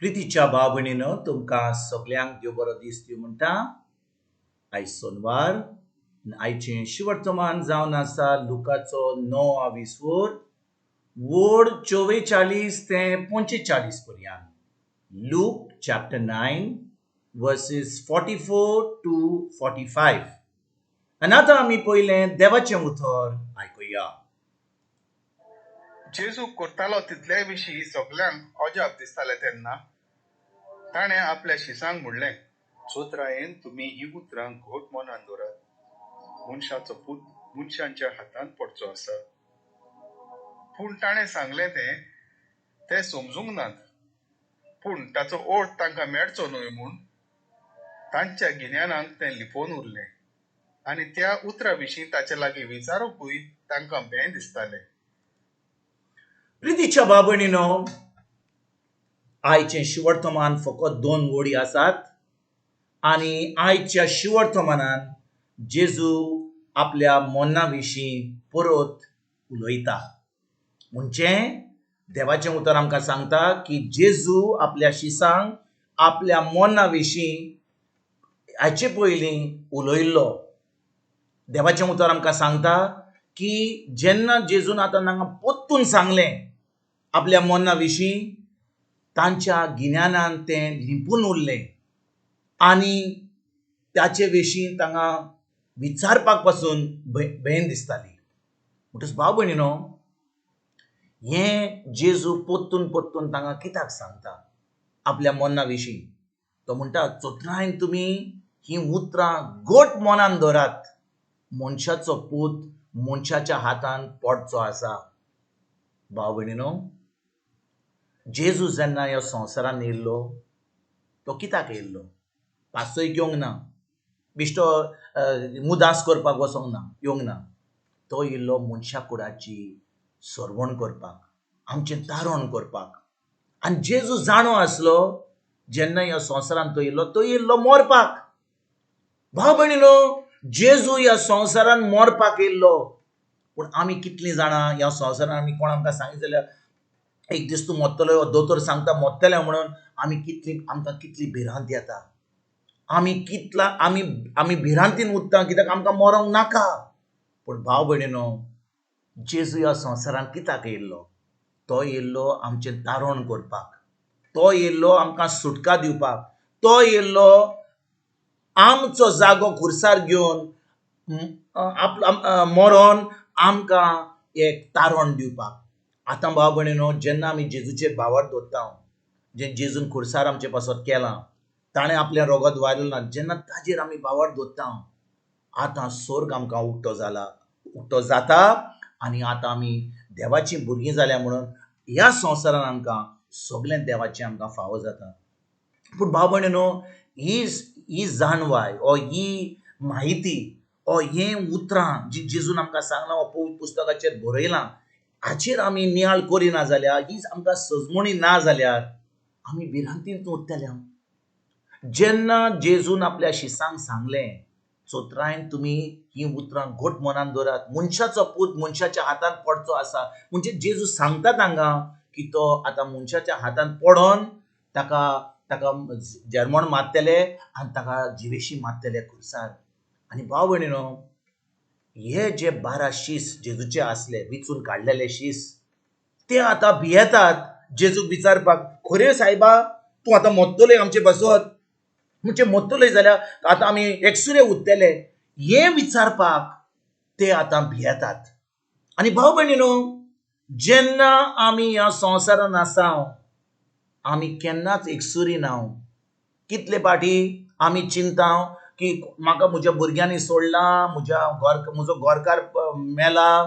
प्रितीच्या भाव भयणीनो, तुमकां सगल्यांक देव बरो दीस दिवं म्हणटा. आयज सोनवार, आयचें शिवर्तमान जावन आसा लुकाचो 9 विसवोर वोड 44 ते 45 पर्यंत. Luke chapter 9 verses 44 to 45. आनी आतां आमी पयलें देवाचें उतर आयकुया. जेजू करतालो तितले विशीं सगल्यांक अजाप दिसतालें. तेन्ना ताणें आपल्या शिसांक म्हणलें, चोत्रायेन तुमी हीं उतरां घट मनान दवरात, मनशाचो पूत मनशांच्या हातांत पडचो आसा. पूण ताणें सांगलें तें ते समजूंक नात, पूण ताचो अर्थ तांकां मेळचो न्हय म्हूण तांच्या गिन्यानाक तें लिपोवन उरलें आनी त्या उतरा विशीं ताचे लागीं विचारूंकूय तांकां भें दिसतालें. प्रितीच्या भाव भयणीनो, आयचें शिवर्तमान फकत 2 वडी आसात आनी आयच्या शिवर्तमानान जेजू आपल्या मना विशीं परत उलयता. म्हणजे देवाचें उतर आमकां सांगता की जेजू आपल्या शिसांक आपल्या मना विशीं हाचे पयलीं उलयल्लो. देवाचें उतर आमकां सांगता की जेन्ना जेजून आतां तांकां परतून सांगलें आपल्या मना विशीं, तांच्या गिन्यानान तें लिंपून उरलें आनी ताचे विशीं तांकां विचारपाक पासून भंय दिसताली. म्हणटच भाव भयणीनो, हें जेजू परतून परतून तांकां कित्याक सांगता आपल्या मना विशीं? तो म्हणटा, चोत्रायन तुमी हीं उतरां घट मनान दवरात, मनशाचो पूत मनशाच्या हातान पडचो आसा. भाव भयणीनो, जेजू जेन्ना ह्या संवसारान येयल्लो तो कित्याक येयल्लो? पासय घेवंक ना, बिश्टो मुदास करपाक वचोंक ना, येवंक ना. तो येयल्लो मनशा कुडाची सरवण करपाक, आमचें तारण करपाक. आनी जेजू जाणो आसलो जेन्ना ह्या संवसारान तो येयल्लो, तो येयल्लो मरपाक. भाव भयणीनो, जेजू ह्या संवसारान मरपाक येयल्लो. पूण आमी कितलीं जाणां ह्या संवसारान आमी कोण आमकां सांगित जाल्यार एक दीस तूं मरतलो, दोतोर सांगता मरतलें म्हणून, आमी कितली, आमकां कितली भिरांत येता. आमी कितला, आमी, आमी भिरांतीन उरता कित्याक आमकां मरोंक नाका. पूण भाव भयणीनो, जेजू ह्या संवसारान कित्याक येयल्लो? तो येयल्लो आमचें तारण करपाक, तो येयल्लो आमकां सुटका दिवपाक, तो येयल्लो आमचो जागो खुर्सार घेवन मरोन आमकां एक तारण दिवपाक. आतां भाव भयणीनो, जेन्ना आमी जेजूचेर भावार्थ दवरता, जें जेजून खुर्सार आमचे पासत केलां, ताणें आपलें रगत वायलें ना, जेन्ना ताजेर आमी भावार्थ दवरता, आतां स्वर्ग आमकां उक्तो जाला, उक्तो जाता आनी आतां आमी देवाचीं भुरगीं जाल्या म्हणून ह्या संवसारान आमकां सगळें देवाचें आमकां फावो जाता. पूण भाव भयणीनो, ही जाणवाय ओ ही म्हायती ओ हें उतरां जी जेजून आमकां सांगलां ओ पवित्र पुस्तकाचेर बरयलां, हाचेर आमी नियाळ करिना जाल्यार, ही आमकां सजमणी ना जाल्यार आमी भिरांतीन उरतले. जेन्ना जेजून आपल्या शिसांक सांगलें, चोत्रायन तुमी हीं उतरां घट मनान दवरात, मनशाचो पूत मनशाच्या हातान पडचो आसा. म्हणजे जेजू सांगता तांकां की तो आतां मनशाच्या हातान पडोन ताका जेरमण मारतले आनी ताका जिवेशी मारतले खुर्सार. आनी भाव भयणीनो, हे जे 12 शीस जेजूचे आसले, विचून काडलेले शीस, ते आतां भियेतात जेजूक विचारपाक, खरें सायबा तूं आतां मरतलोय आमचे बसत, म्हणजे मरतलोय जाल्यार आतां आमी एकसुरे उरतले, हें विचारपाक ते आतां भियेतात. आनी भाव भयणीनो, जेन्ना आमी ह्या संवसारान आसा, आमी केन्नाच एकसुरी ना. कितले फावटी आमी चिंता की म्हाका म्हज्या भुरग्यांनी सोडलां, म्हजो घरकार मेला,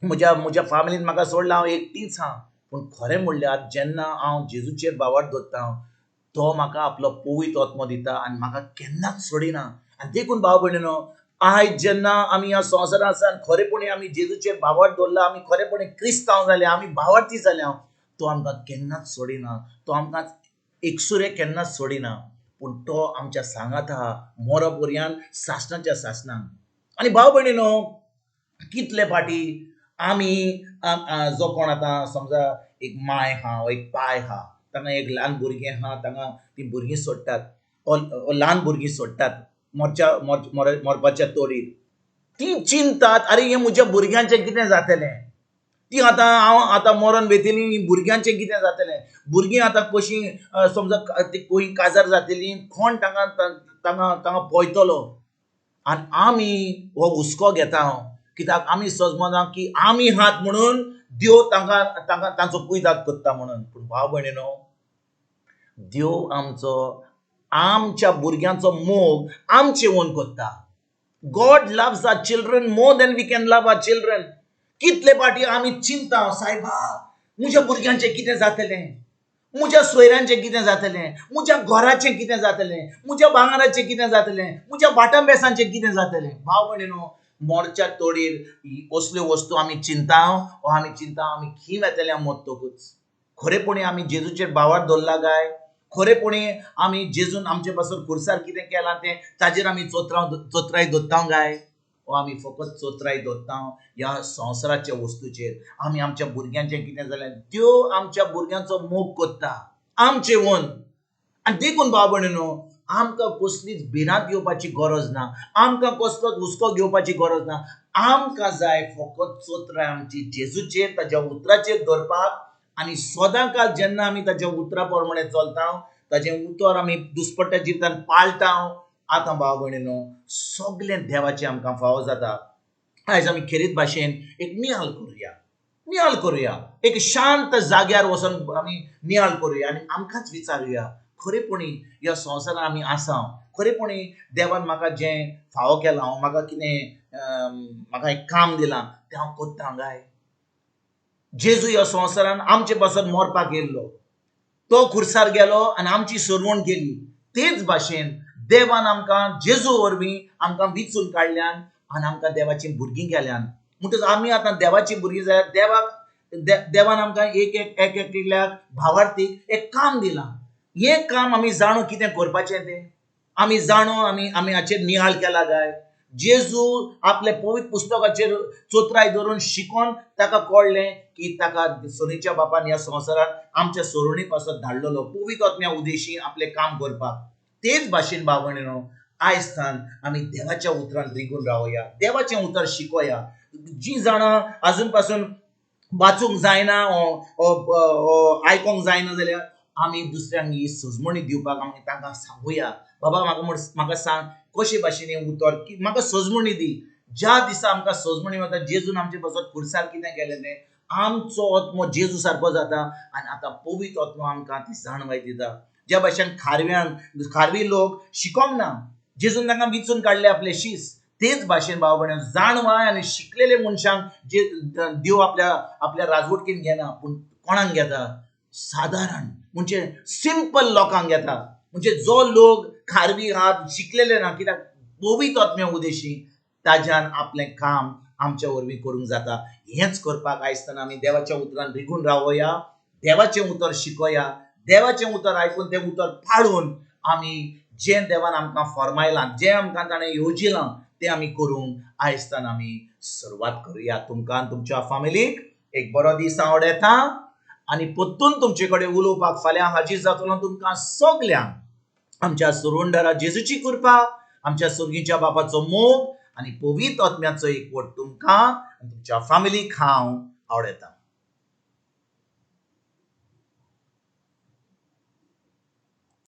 म्हज्या फामिलीन म्हाका सोडलां, हांव एकटीच आहा. पूण खरें म्हणल्यार जेन्ना हांव जेजूचेर भावार्थ दवरता, तो म्हाका आपलो पवित्र आत्मो दिता आनी म्हाका केन्नाच सोडिना. आनी देखून भाव भयणीनो, आयज जेन्ना आमी ह्या संवसारांत आसा आनी खरेपणी आमी जेजूचेर भावार्थ दवरला, आमी खरेपणी क्रिस्तांव जाले, आमी भावार्थी जाले, तो आमकां केन्नाच सोडिना, तो आमकां एकसुरे केन्नाच सोडिना, पूण तो आमच्या सांगाता मरो पर्यंत सासणाच्या सासणाक. आनी भाव भयणीनो, कितले फावटी आमी जो कोण आतां समजा एक माय आहा, एक पाय आहा, तांकां एक ल्हान भुरगें आहा, तांकां तीं भुरगीं सोडटात, ल्हान भुरगीं सोडटात मरच्या मरपाच्या तोडीर. तीं चिंतात, आरे हें म्हज्या भुरग्यांचें कितें जातलें, ती आतां हांव आतां मरोन वेतली, भुरग्यांचें कितें जातलें, भुरगीं आतां कशीं समजा खंय काजार जातलीं, कोण तांकां तांकां तांकां पळयतलो. आनी आमी हो हुस्को घेता कित्याक आमी सजमना की आमी हात म्हणून देव तांकां तांकां तांचो कुयदाद करता म्हणून. पूण भाव भयणीनो, देव आमचो आमच्या भुरग्यांचो मोग आमचे ओन करता. God loves our children more than we can love our children. कितले फावटी आमी चिंता, सायबा म्हज्या भुरग्यांचें कितें जातलें, म्हज्या सोयऱ्यांचें कितें जातलें, म्हज्या घराचें कितें जातलें, म्हज्या भांगराचें कितें जातलें, म्हज्या भाटांबेसांचें कितें जातलें. भाव भयणीनो, मोरच्या तोडीर असल्यो वस्तू आमी चिंता वा आमी चिंता आमी खी वेतले मरतकूच. खरेपणी आमी जेजूचेर भावार दवरला काय? खरेपणी आमी जेजून आमचे पासून खुर्सार कितें केलां तें ताजेर आमी चोत्राय दवरता काय? वा आमी फकत चोत्राय दवरता ह्या संवसाराच्या वस्तूचेर? आमी आमच्या भुरग्यांचें कितें जालें, देव आमच्या भुरग्यांचो मोग करता आमचे वन. आनी देखून भाव भयणीनो, आमकां कसलीच भिरांत घेवपाची गरज ना, आमकां कसलोच हुस्को घेवपाची गरज ना. आमकां जाय फकत चोत्राय आमची जेजूचेर, ताज्या उतराचेर दवरपाक. आनी सदांकाल जेन्ना आमी ताज्या उतरा प्रमाणे चलता, ताजें उतर आमी दुसपट्ट्या जिवितान पाळटा, आतां भाव भयणीनो सगळें देवाचें आमकां फावो जाता. आयज आमी खेरीत भाशेन एक नियाळ करुया, नियाळ करुया, एक शांत जाग्यार वचून आमी नियाळ करुया आनी आमकांच विचारुया, खरेपणी ह्या संवसारान आमी आसा, खरेपणी देवान म्हाका जें फावो केलां, म्हाका कितें म्हाका एक काम दिलां तें हांव करता काय? जेजू ह्या संवसारान आमचे पासून मरपाक येयल्लो, तो खुर्सार गेलो आनी आमची सरवण केली. तेच भाशेन देवान आमकां जेजू वरवीं आमकां विचून काडल्यान आनी आमकां देवाचीं भुरगीं केल्यान. म्हणटच आमी आतां देवाचीं भुरगीं जाल्यार देवाक देवान आमकां एक एक एक एकल्याक भावार्थीक एक काम दिलां. हें काम आमी जाणो कितें करपाचें तें आमी जाणो, आमी आमी हाचेर नियाळ केला काय? जेजू आपले पवित्र पुस्तकाचेर चोत्राय धरून शिकोन ताका कळ्ळें की ताका सोनीच्या बापान ह्या संवसारान आमच्या सोरोणी पासत धाडलेलो पवित्र आत्म्या उदेशी आपलें काम करपाक. तेच भाशेन भाव भयणीनो, आयज सान आमी देवाच्या उतरान रिगून रावया, देवाचें उतर शिकोया. जी जाणां आजून पासून वाचूंक जायना आयकोंक जायना जाल्यार आमी दुसऱ्यांक ही सजमणी दिवपाक आमी तांकां सांगुया, बाबा म्हाका म्हाका सांग कशे भाशेन हें उतर, म्हाका सजमणी दी. ज्या दिसा आमकां सजमणी वता, जेजून आमचे पासत खुर्सार कितें केलें तें आमचो आत्मो जेजू सारको जाता आनी आतां पवित्र आत्मो आमकां ती जाणवाय दिता. ज्या भाशेन खारव्यान खारवी लोक शिकोंक ना, जेजून तांकां विचून काडले आपले शीस, तेच भाशेन भाव भयणीनो जाणवाय आनी शिकलेले मनशांक जे देव आपल्या आपल्या राजवटकीन घेना, पूण कोणाक घेता? सादारण म्हणजे सिंपल लोकांक घेता. म्हणजे जो लोक खारवी आहात शिकलेले ना, कित्याक पवित्र आत्म्या उदेशी ताज्यान आपलें काम आमच्या वरवीं करूंक जाता. हेंच करपाक आयज आमी देवाच्या उतरान रिगून रावया, देवाचें उतर शिकोया, देवाचें उतर आयकून तें उतर पाळून आमी जें देवान आमकां फॉर्मायलां, जें आमकां ताणें येवजिलां तें आमी करूंक आयज आमी सुरवात करुया. तुमकां तुमच्या फामिलीक एक बरो दीस आवडटा आनी परतून तुमचे कडेन उलोवपाक फाल्यां हाजीर जातलो. तुमकां सगल्यांक आमच्या सुरुंडरा जेजूची कृपा, आमच्या सुर्गीच्या बापाचो मोग आनी पवित्र आत्म्याचो एकवट तुमकां आनी तुमच्या फामिलीक हांव आवडटा.